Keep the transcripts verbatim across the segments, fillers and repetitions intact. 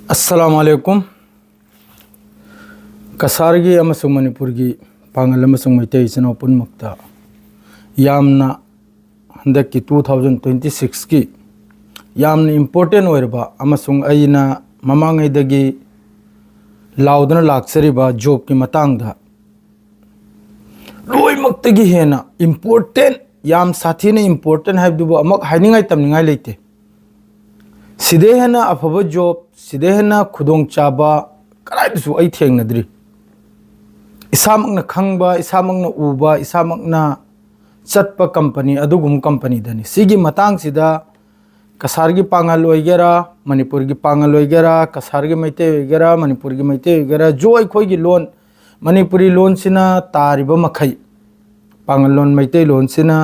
ꯑꯁꯂꯥꯃꯨ ꯑꯂꯥꯏꯀꯨꯝ꯫ ꯀꯁꯥꯔꯒꯤ ꯑꯃꯁꯨꯡ ꯃꯅꯤꯄꯨꯔꯒꯤ ꯄꯥꯡꯒꯜ ꯑꯃꯁꯨꯡ ꯃꯩꯇꯩ ꯏꯆꯤꯟ ꯏꯅꯥꯎ ꯄꯨꯝꯅꯃꯛꯇ ꯌꯥꯝꯅ ꯍꯟꯗꯛꯀꯤ two thousand twenty sixꯀꯤ ꯌꯥꯝꯅ important ꯑꯣꯏꯔꯕ ꯑꯃꯁꯨꯡ ꯑꯩꯅ ꯃꯃꯥꯡꯉꯩꯗꯒꯤ ꯂꯥꯎꯗꯨꯅ ꯂꯥꯛꯆꯔꯤꯕ jobꯀꯤ ꯃꯇꯥꯡꯗ ꯂꯣꯏꯅꯃꯛꯇꯒꯤ ꯍꯦꯟꯅ important, ꯌꯥꯝ ꯁꯥꯊꯤꯅ important ꯍꯥꯏꯕꯗꯨꯕꯨ ꯑꯃꯨꯛ ꯍꯥꯏꯅꯤꯡꯉꯥꯏ ꯇꯝꯅꯤꯡꯉꯥꯏ ꯂꯩꯇꯦ꯫ ꯁꯤꯗꯩ ꯍꯦꯟꯅ ꯑꯐꯕ job, ꯁꯤꯗꯩ ꯍꯦꯟꯅ ꯈꯨꯗꯣꯡꯆꯥꯕ ꯀꯗꯥꯏꯗꯁꯨ ꯑꯩ ꯊꯦꯡꯅꯗ꯭ꯔꯤ꯫ ꯏꯁꯥꯃꯛꯅ ꯈꯪꯕ, ꯏꯁꯥꯃꯛꯅ ꯎꯕ, ꯏꯁꯥꯃꯛꯅ ꯆꯠꯄ company, ꯑꯗꯨꯒꯨꯝꯕ companyꯗꯅꯤ꯫ ꯁꯤꯒꯤ ꯃꯇꯥꯡꯁꯤꯗ ꯀꯁꯥꯔꯒꯤ ꯄꯥꯡꯒꯜ ꯑꯣꯏꯒꯦꯔꯥ, ꯃꯅꯤꯄꯨꯔꯒꯤ ꯄꯥꯡꯒꯜ ꯑꯣꯏꯒꯦꯔꯥ, ꯀꯁꯥꯔꯒꯤ ꯃꯩꯇꯩ ꯑꯣꯏꯒꯦꯔꯥ, ꯃꯅꯤꯄꯨꯔꯒꯤ ꯃꯩꯇꯩ ꯑꯣꯏꯒꯦꯔꯥ, ꯖꯣ ꯑꯩꯈꯣꯏꯒꯤ ꯂꯣꯟ, ꯃꯅꯤꯄꯨꯔꯤ ꯂꯣꯟꯁꯤꯅ ꯇꯥꯔꯤꯕ ꯃꯈꯩ, ꯄꯥꯡꯒꯜ ꯂꯣꯟ, ꯃꯩꯇꯩꯂꯣꯟꯁꯤꯅ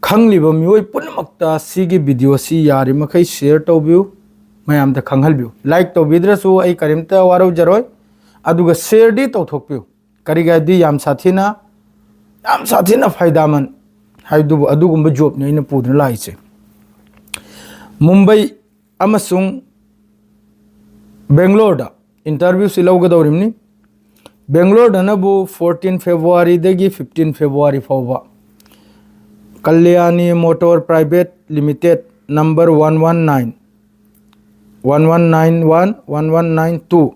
ꯈꯪꯂꯤꯕ ꯃꯤꯑꯣꯏ ꯄꯨꯝꯅꯃꯛꯇ ꯁꯤꯒꯤ videoꯁꯤ ꯌꯥꯔꯤꯃꯈꯩ share ꯇꯧꯕꯤꯌꯨ, ꯃꯌꯥꯝꯗ ꯈꯪꯍꯟꯕꯤꯌꯨ꯫ Like ꯇꯧꯕꯤꯗ꯭ꯔꯁꯨ ꯑꯩ ꯀꯔꯤꯝꯇ ꯋꯥꯔꯧꯖꯔꯣꯏ, ꯑꯗꯨꯒ shareꯗꯤ ꯇꯧꯊꯣꯛꯄꯤꯌꯨ꯫ ꯀꯔꯤꯒꯤ ꯍꯥꯏꯗꯤ ꯌꯥꯝ ꯁꯥꯊꯤꯅ, ꯌꯥꯝ ꯁꯥꯊꯤꯅ ꯐꯥꯏꯗꯥꯃꯟ ꯍꯥꯏꯕꯗꯨꯕꯨ ꯑꯗꯨꯒꯨꯝꯕ jobꯅꯤ ꯑꯩꯅ ꯄꯨꯗꯨꯅ ꯂꯥꯛꯏꯁꯦ꯫ ꯃꯨꯝꯕꯩ ꯑꯃꯁꯨꯡ ꯕꯦꯡꯒ꯭ꯂꯣꯔꯗ interviewꯁꯤ ꯂꯧꯒꯗꯧꯔꯤꯕꯅꯤ꯫ ꯕꯦꯡꯒ꯭ꯂꯣꯔꯗꯅꯕꯨ fourteen Februaryꯗꯒꯤ fifteen February ꯐꯥꯎꯕ꯫ ꯀꯜꯌꯥꯅꯤ Motor Private Limited, number one one nine, one one nine one, one one nine two,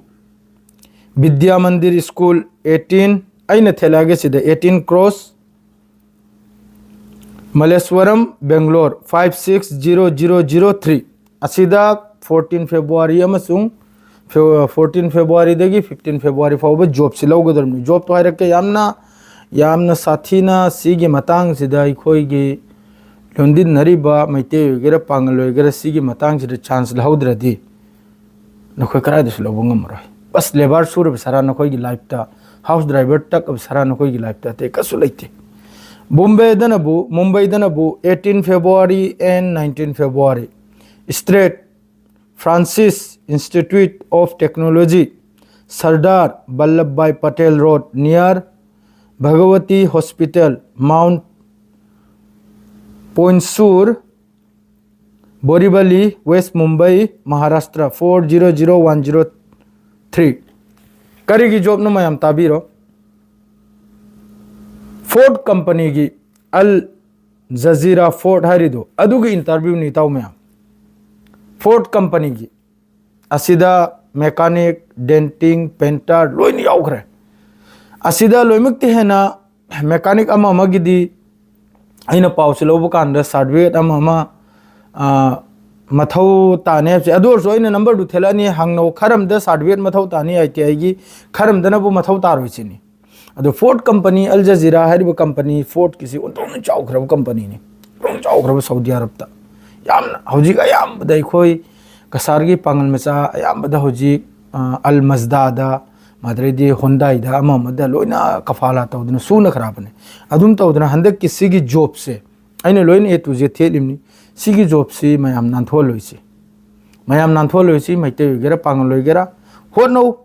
ꯕꯤꯗ꯭ꯌꯥ ꯃꯟꯗꯤꯔ ꯁ꯭ꯀꯨꯜ eighteen, ꯑꯩꯅ ꯊꯦꯠꯂꯛꯑꯒꯦ ꯁꯤꯗ, eighteen Cross, ꯃꯂꯦꯁ꯭ꯋꯔꯝ, Bangalore five six zero zero zero three꯫ ꯑꯁꯤꯗ fourteen February ꯑꯃꯁꯨꯡ fourteen Februaryꯗꯒꯤ fifteen February ꯐꯥꯎꯕ jobꯁꯤ ꯂꯧꯒꯗꯧꯔꯤꯕꯅꯤ꯫ Jobꯇꯣ ꯍꯥꯏꯔꯛꯀꯦ, ꯌꯥꯝꯅ, ꯌꯥꯝꯅ ꯁꯥꯊꯤꯅ ꯁꯤꯒꯤ ꯃꯇꯥꯡꯁꯤꯗ ꯑꯩꯈꯣꯏꯒꯤ ꯂꯣꯟꯗꯤꯟꯅꯔꯤꯕ ꯃꯩꯇꯩ ꯑꯣꯏꯒꯦꯔꯥ ꯄꯥꯡꯒꯜ ꯑꯣꯏꯒꯦꯔꯥ ꯁꯤꯒꯤ ꯃꯇꯥꯡꯁꯤꯗ chance ꯂꯧꯍꯧꯗ꯭ꯔꯗꯤ ꯅꯈꯣꯏ ꯀꯗꯥꯏꯗꯁꯨ ꯂꯧꯕ ꯉꯝꯃꯔꯣꯏ꯫ Bus labour ꯁꯨꯔꯕ ꯁꯥꯔꯥ ꯅꯈꯣꯏꯒꯤ lifeꯇ, house driver ꯇꯛꯑꯕ ꯁꯥꯔꯥ ꯅꯈꯣꯏꯒꯤ lifeꯇ ꯑꯇꯩ ꯀꯩꯁꯨ ꯂꯩꯇꯦ꯫ ꯕꯣꯝꯕꯦꯗꯅꯕꯨ, ꯃꯨꯝꯕꯩꯗꯅꯕꯨ eighteen February and nineteen February, Strait Francis Institute of Technology, Sardar Vallabhbhai Patel Road, near Bhagawati Hospital, Mount Poinsur, Borivali, West Mumbai, Maharashtra, four zero zero one zero three. ꯀꯔꯤꯒꯤ ꯖꯣꯕꯅꯣ ꯃꯌꯥꯝ ꯇꯥꯕꯤꯔꯣ꯫ Fort ꯀꯝꯄꯅꯤꯒꯤ, ꯑꯜ ꯖꯖꯤꯔꯥ fort ꯍꯥꯏꯔꯤꯗꯣ, ꯑꯗꯨꯒꯤ ꯏꯟꯇꯔꯚ꯭ꯌꯨꯅꯤ, ꯏꯇꯥꯎ ꯃꯌꯥꯝ꯫ Fort ꯀꯝꯄꯅꯤꯒꯤ ꯑꯁꯤꯗ ꯃꯦꯀꯥꯅꯤꯛ, ꯗꯦꯟꯇꯤꯡ, ꯄꯦꯟꯇꯔ ꯂꯣꯏꯅ ꯌꯥꯎꯈ꯭ꯔꯦ꯫ ꯑꯁꯤꯗ ꯂꯣꯏꯅꯃꯛꯇꯤ ꯍꯦꯟꯅ ꯃꯦꯀꯥꯅꯤꯛ ꯑꯃ ꯑꯃꯒꯤꯗꯤ ꯑꯩꯅ ꯄꯥꯎꯁꯦ ꯂꯧꯕ ꯀꯥꯟꯗ ꯁꯥꯔꯇꯤꯐꯤꯀꯦꯠ ꯑꯃ ꯑꯃ, ꯑ, ꯃꯊꯧ ꯇꯥꯅꯤ ꯍꯥꯏꯕꯁꯦ꯫ ꯑꯗꯨ ꯑꯣꯏꯔꯁꯨ ꯑꯩꯅ ꯅꯝꯕꯔꯗꯨ ꯊꯦꯠꯂꯛꯑꯅꯤ, ꯍꯪꯅꯧ, ꯈꯔꯝꯗ ꯁꯥꯔꯇꯤꯐꯤꯀꯦꯠ ꯃꯊꯧ ꯇꯥꯅꯤ, ꯑꯥꯏ ꯇꯤ ꯑꯥꯏꯒꯤ, ꯈꯔꯝꯗꯅꯕꯨ ꯃꯊꯧ ꯇꯥꯔꯣꯏ ꯁꯤꯅꯤ꯫ ꯑꯗꯣ ꯐꯣꯔꯠ ꯀꯝꯄꯅꯤ, ꯑꯜ ꯖꯖꯤꯔꯥ ꯍꯥꯏꯔꯤꯕ ꯀꯝꯄꯅꯤ, ꯐꯣꯔꯠꯀꯤꯁꯤ ꯑꯣꯟꯊꯣꯛꯅ ꯆꯥꯎꯈ꯭ꯔꯕ ꯀꯝꯄꯅꯤꯅꯤ, ꯑꯣꯟꯊꯣꯛꯅ ꯆꯥꯎꯈ꯭ꯔꯕ ꯁꯥꯎꯗꯤ ꯑꯔꯕꯇ꯫ ꯌꯥꯝꯅ ꯍꯧꯖꯤꯛ ꯑꯌꯥꯝꯕꯗ ꯑꯩꯈꯣꯏ ꯀꯁꯥꯔꯒꯤ ꯄꯥꯡꯒꯜ ꯃꯆꯥ ꯑꯌꯥꯝꯕꯗ ꯍꯧꯖꯤꯛ, ꯑ, ꯑꯜ ꯃꯖꯗꯥꯗ, ꯃꯗꯩꯗꯤ ꯍꯣꯟꯗꯥꯏꯗ, ꯑꯃ ꯑꯃꯗ ꯂꯣꯏꯅ ꯀꯐꯥꯂꯥ ꯇꯧꯗꯅ ꯁꯨꯅꯈ꯭ꯔꯕꯅꯦ꯫ ꯑꯗꯨꯝ ꯇꯧꯗꯅ ꯍꯟꯗꯛꯀꯤ ꯁꯤꯒꯤ ꯖꯣꯕꯁꯦ ꯑꯩꯅ ꯂꯣꯏꯅ A to Z ꯊꯦꯠꯂꯤꯕꯅꯤ꯫ ꯁꯤꯒꯤ ꯖꯣꯕꯁꯤ ꯃꯌꯥꯝ ꯅꯥꯟꯊꯣꯛꯍꯜꯂꯣꯏꯁꯤ, ꯃꯌꯥꯝ ꯅꯥꯟꯊꯣꯛꯍꯜꯂꯣꯏꯁꯤ, ꯃꯩꯇꯩ ꯑꯣꯏꯒꯦꯔꯥ ꯄꯥꯡꯒꯜ ꯑꯣꯏꯒꯦꯔꯥ, ꯍꯣꯠꯅꯧ꯫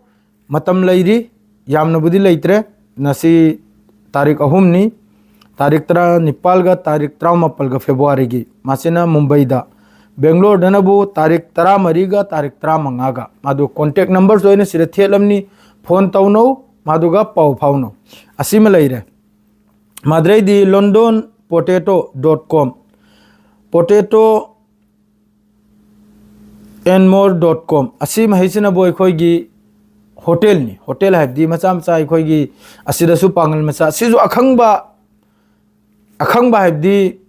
ꯃꯇꯝ ꯂꯩꯔꯤ, ꯌꯥꯝꯅꯕꯨꯗꯤ ꯂꯩꯇ꯭ꯔꯦ꯫ ꯉꯁꯤ ꯇꯥꯔꯤꯛ ꯑꯍꯨꯝꯅꯤ, ꯇꯥꯔꯤꯛ ꯇꯔꯥꯅꯤꯄꯥꯜꯒ ꯇꯥꯔꯤꯛ ꯇꯔꯥꯃꯥꯄꯜꯒ ꯐꯦꯕ꯭ꯔꯨꯋꯥꯔꯤꯒꯤ, ꯃꯁꯤꯅ ꯃꯨꯝꯕꯩꯗ꯫ ꯕꯦꯡꯒ꯭ꯂꯣꯔꯗꯅꯕꯨ ꯇꯥꯔꯤꯛ ꯇꯔꯥꯃꯔꯤꯒ ꯇꯥꯔꯤꯛ ꯇꯔꯥꯃꯉꯥꯒ꯫ ꯃꯗꯨ ꯀꯣꯟꯇꯦꯛ ꯅꯝꯕꯔꯁꯨ ꯑꯩꯅ ꯁꯤꯗ ꯊꯦꯠꯂꯝꯅꯤ, ꯐꯣꯟ ꯇꯧꯅꯧ, ꯃꯗꯨꯒ ꯄꯥꯎ ꯐꯥꯎꯅꯧ꯫ ꯑꯁꯤꯃ ꯂꯩꯔꯦ꯫ ꯃꯗꯩꯗꯤ london potato dot com, potato and more dot com, ꯑꯁꯤ ꯃꯍꯩꯁꯤꯅꯕꯨ ꯑꯩꯈꯣꯏꯒꯤ ꯍꯣꯇꯦꯜꯅꯤ꯫ ꯍꯣꯇꯦꯜ ꯍꯥꯏꯕꯗꯤ ꯃꯆꯥ ꯃꯆꯥ ꯑꯩꯈꯣꯏꯒꯤ ꯑꯁꯤꯗꯁꯨ ꯄꯥꯡꯒꯜ ꯃꯆꯥ, ꯁꯤꯁꯨ ꯑꯈꯪꯕ, ꯑꯈꯪꯕ ꯍꯥꯏꯕꯗꯤ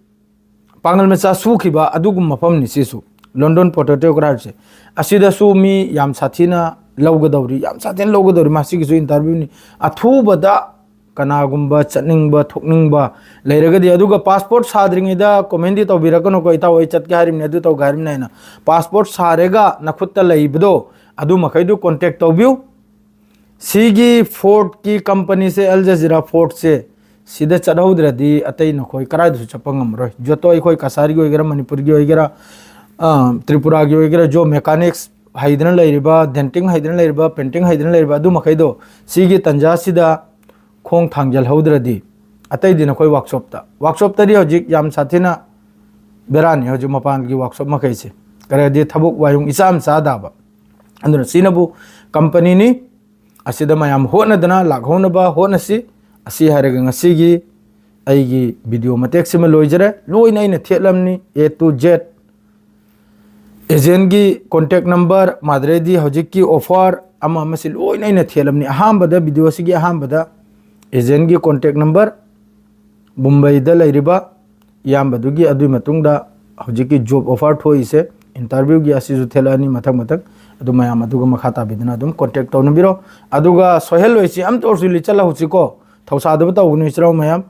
ꯄꯥꯡꯒꯜ ꯃꯆꯥ ꯁꯨꯈꯤꯕ ꯑꯗꯨꯒꯨꯝꯕ ꯃꯐꯝꯅꯤ ꯁꯤꯁꯨ, london potato ꯀ꯭ꯔꯥꯐꯁꯦ꯫ ꯑꯁꯤꯗꯁꯨ ꯃꯤ ꯌꯥꯝ ꯁꯥꯊꯤꯅ ꯂꯧꯒꯗꯧꯔꯤ, ꯌꯥꯝ ꯁꯥꯊꯤꯅ ꯂꯧꯒꯗꯧꯔꯤ꯫ ꯃꯁꯤꯒꯤꯁꯨ ꯏꯟꯇꯔꯚ꯭ꯌꯨꯅꯤ꯫ ꯑꯊꯨꯕꯗ ꯀꯅꯥꯒꯨꯝꯕ ꯆꯠꯅꯤꯡꯕ ꯊꯣꯛꯅꯤꯡꯕ ꯂꯩꯔꯒꯗꯤ, ꯑꯗꯨꯒ ꯄꯥꯁꯄꯣꯔꯠ ꯁꯥꯗ꯭ꯔꯤꯉꯩꯗ ꯀꯣꯃꯦꯟꯗꯤ ꯇꯧꯕꯤꯔꯛꯀꯅꯨꯀꯣ, "ꯏꯇꯥꯎ, ꯑꯩ ꯆꯠꯀꯦ ꯍꯥꯏꯔꯤꯕꯅꯤ, ꯑꯗꯨ ꯇꯧꯒꯦ ꯍꯥꯏꯔꯤꯕꯅꯤ" ꯍꯥꯏꯅ꯫ ꯄꯥꯁꯄꯣꯔꯠ ꯁꯥꯔꯒ ꯅꯈꯨꯠꯇ ꯂꯩꯕꯗꯣ, ꯑꯗꯨ ꯃꯈꯩꯗꯨ ꯀꯣꯟꯇꯦꯛ ꯇꯧꯕꯤꯌꯨ꯫ ꯁꯤꯒꯤ ꯐꯣꯔꯠꯀꯤ ꯀꯝꯄꯅꯤꯁꯦ, ꯑꯜ ꯖꯖꯤꯔꯥ ꯐꯣꯔꯠꯁꯦ, ꯁꯤꯗ ꯆꯠꯍꯧꯗ꯭ꯔꯗꯤ ꯑꯇꯩ ꯅꯈꯣꯏ ꯀꯗꯥꯏꯗꯁꯨ ꯆꯠꯄ ꯉꯝꯃꯔꯣꯏ꯫ ꯖꯣꯇꯣ ꯑꯩꯈꯣꯏ ꯀꯁꯥꯔꯒꯤ ꯑꯣꯏꯒꯦꯔꯥ, ꯃꯅꯤꯄꯨꯔꯒꯤ ꯑꯣꯏꯒꯦꯔꯥ, ꯑ, ꯇ꯭ꯔꯤꯄꯨꯔꯥꯒꯤ ꯑꯣꯏꯒꯦꯔꯥ, ꯖꯣ ꯃꯦꯀꯥꯅꯤꯛꯁ ꯍꯩꯗꯅ ꯂꯩꯔꯤꯕ, ꯗꯦꯟꯇꯤꯡ ꯍꯩꯗꯅ ꯂꯩꯔꯤꯕ, ꯄꯦꯟꯇꯤꯡ ꯍꯩꯗꯅ ꯂꯩꯔꯤꯕ, ꯑꯗꯨ ꯃꯈꯩꯗꯣ ꯁꯤꯒꯤ ꯇꯟꯖꯥꯁꯤꯗ ꯈꯣꯡ ꯊꯥꯡꯖꯜꯍꯧꯗ꯭ꯔꯗꯤ, ꯑꯇꯩꯗꯤ ꯅꯈꯣꯏ ꯋꯥꯛꯁꯣꯞꯇ, ꯋꯥꯛꯁꯣꯞꯇꯗꯤ ꯍꯧꯖꯤꯛ ꯌꯥꯝ ꯁꯥꯊꯤꯅ ꯕꯦꯔꯥꯅꯤ ꯍꯧꯖꯤꯛ ꯃꯄꯥꯟꯒꯤ ꯋꯥꯛꯁꯣꯞ ꯃꯈꯩꯁꯦ꯫ ꯀꯔꯤꯗꯤ ꯊꯕꯛ ꯋꯥꯌꯨꯡ ꯏꯆꯥ ꯑꯃ ꯆꯥꯗꯕ꯫ ꯑꯗꯨꯅ ꯁꯤꯅꯕꯨ ꯀꯝꯄꯅꯤꯅꯤ꯫ ꯑꯁꯤꯗ ꯃꯌꯥꯝ ꯍꯣꯠꯅꯗꯅ ꯂꯥꯛꯍꯧꯅꯕ ꯍꯣꯠꯅꯁꯤ꯫ ꯑꯁꯤ ꯍꯥꯏꯔꯒ ꯉꯁꯤꯒꯤ ꯑꯩꯒꯤ ꯚꯤꯗꯤꯑꯣ ꯃꯇꯦꯛꯁꯤꯃ ꯂꯣꯏꯖꯔꯦ꯫ ꯂꯣꯏꯅ ꯑꯩꯅ ꯊꯦꯠꯂꯝꯅꯤ, A to Z꯫ ꯑꯦꯖꯦꯟꯒꯤ ꯀꯣꯟꯇꯦꯛ ꯅꯝꯕꯔ, ꯃꯥꯗ꯭ꯔꯦꯗꯤ ꯍꯧꯖꯤꯛꯀꯤ ꯑꯣꯐꯔ ꯑꯃ ꯑꯃꯁꯤ ꯂꯣꯏꯅ ꯑꯩꯅ ꯊꯦꯠꯂꯝꯅꯤ꯫ ꯑꯍꯥꯟꯕꯗ, ꯚꯤꯗꯤꯑꯣꯁꯤꯒꯤ ꯑꯍꯥꯟꯕꯗ ꯑꯦꯖꯦꯟꯒꯤ ꯀꯣꯟꯇꯦꯛ ꯅꯝꯕꯔ, ꯃꯨꯝꯕꯩꯗ ꯂꯩꯔꯤꯕ ꯏꯌꯥꯝꯕꯗꯨꯒꯤ, ꯑꯗꯨꯒꯤ ꯃꯇꯨꯡꯗ ꯍꯧꯖꯤꯛꯀꯤ ꯖꯣꯕ ꯑꯣꯐꯔ ꯊꯣꯛꯏꯁꯦ, ꯏꯟꯇꯔꯚ꯭ꯌꯨꯒꯤ, ꯑꯁꯤꯁꯨ ꯊꯦꯠꯂꯛꯑꯅꯤ ꯃꯊꯪ ꯃꯊꯪ꯫ ꯑꯗꯨ ꯃꯌꯥꯝ ꯑꯗꯨꯒ ꯃꯈꯥ ꯇꯥꯕꯤꯗꯅ ꯑꯗꯨꯝ ꯀꯣꯟꯇꯦꯛ ꯇꯧꯅꯕꯤꯔꯣ꯫ ꯑꯗꯨꯒ ꯁꯣꯏꯍꯜꯂꯣꯏꯁꯤ, ꯑꯝꯇ ꯑꯣꯏꯔꯁꯨ ꯂꯤꯆꯠꯍꯧꯁꯤꯀꯣ꯫ ꯊꯧꯁꯥꯗꯕ ꯇꯧꯒꯅꯨ, ꯏꯆꯤꯜ ꯏꯅꯥꯎ ꯃꯌꯥꯝ꯫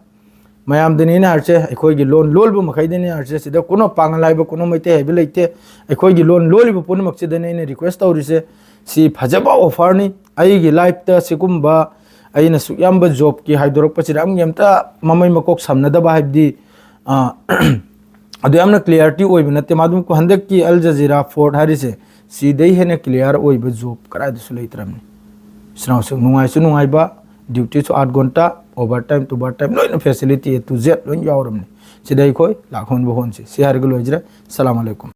ꯃꯌꯥꯝꯗꯅꯤ ꯑꯩꯅ ꯍꯥꯏꯔꯤꯁꯦ, ꯑꯩꯈꯣꯏꯒꯤ ꯂꯣꯟ ꯂꯣꯜꯂꯤꯕ ꯃꯈꯩꯗꯅꯤ ꯍꯥꯏꯔꯤꯁꯦ꯫ ꯁꯤꯗ ꯀꯨꯅꯣ ꯄꯥꯡꯒꯜ ꯍꯥꯏꯕ, ꯀꯨꯅꯣ ꯃꯩꯇꯩ ꯍꯥꯏꯕ ꯂꯩꯇꯦ꯫ ꯑꯩꯈꯣꯏꯒꯤ ꯂꯣꯟ ꯂꯣꯜꯂꯤꯕ ꯄꯨꯝꯅꯃꯛꯁꯤꯗꯅꯤ ꯑꯩꯅ ꯔꯤꯀ꯭ꯋꯦꯁ ꯇꯧꯔꯤꯁꯦ꯫ ꯁꯤ ꯐꯖꯕ ꯑꯣꯐꯔꯅꯤ꯫ ꯑꯩꯒꯤ ꯂꯥꯏꯐꯇ ꯁꯤꯒꯨꯝꯕ ꯑꯩꯅ ꯁꯨꯛ ꯌꯥꯝꯕ ꯖꯣꯕꯀꯤ ꯍꯥꯏꯗꯣꯔꯛꯄꯁꯤꯗ ꯑꯃꯒꯤ ꯑꯝꯇ ꯃꯃꯩ ꯃꯀꯣꯛ ꯁꯝꯅꯗꯕ ꯍꯥꯏꯕꯗꯤ, ꯑ, ꯑꯗꯨ ꯌꯥꯝꯅ ꯀ꯭ꯂꯤꯌꯥꯔꯤꯇꯤ ꯑꯣꯏꯕ ꯅꯠꯇꯦ꯫ ꯃꯗꯨ ꯍꯟꯗꯛꯀꯤ ꯑꯜ ꯖꯖꯤꯔꯥ ꯐꯣꯔꯠ ꯍꯥꯏꯔꯤꯁꯦ, ꯁꯤꯗꯩ ꯍꯦꯟꯅ ꯀ꯭ꯂꯤꯌꯥꯔ ꯑꯣꯏꯕ ꯖꯣꯕ ꯀꯗꯥꯏꯗꯁꯨ ꯂꯩꯇ꯭ꯔꯕꯅꯤ꯫ ꯏꯆꯤꯜ ꯏꯅꯥꯎꯁꯤꯡ, ꯅꯨꯡꯉꯥꯏꯁꯨ ꯅꯨꯡꯉꯥꯏꯕ, ꯗ꯭ꯌꯨꯇꯤꯁꯨ ꯑꯥꯠ ꯘꯟꯇꯥ, ꯑꯣꯚꯔ ꯇꯥꯏꯝ, ꯇꯨꯕꯔ ꯇꯥꯏꯝ, ꯂꯣꯏꯅ ꯐꯦꯁꯤꯂꯤꯇꯤ A to Z ꯂꯣꯏꯅ ꯌꯥꯎꯔꯕꯅꯤ꯫ ꯁꯤꯗ ꯑꯩꯈꯣꯏ ꯂꯥꯛꯍꯟꯕ ꯍꯣꯠꯅꯁꯤ꯫ ꯁꯤ ꯍꯥꯏꯔꯒ ꯂꯣꯏꯖꯔꯦ꯫ ꯁꯂꯥꯝ ꯑꯂꯩꯀꯨꯝ꯫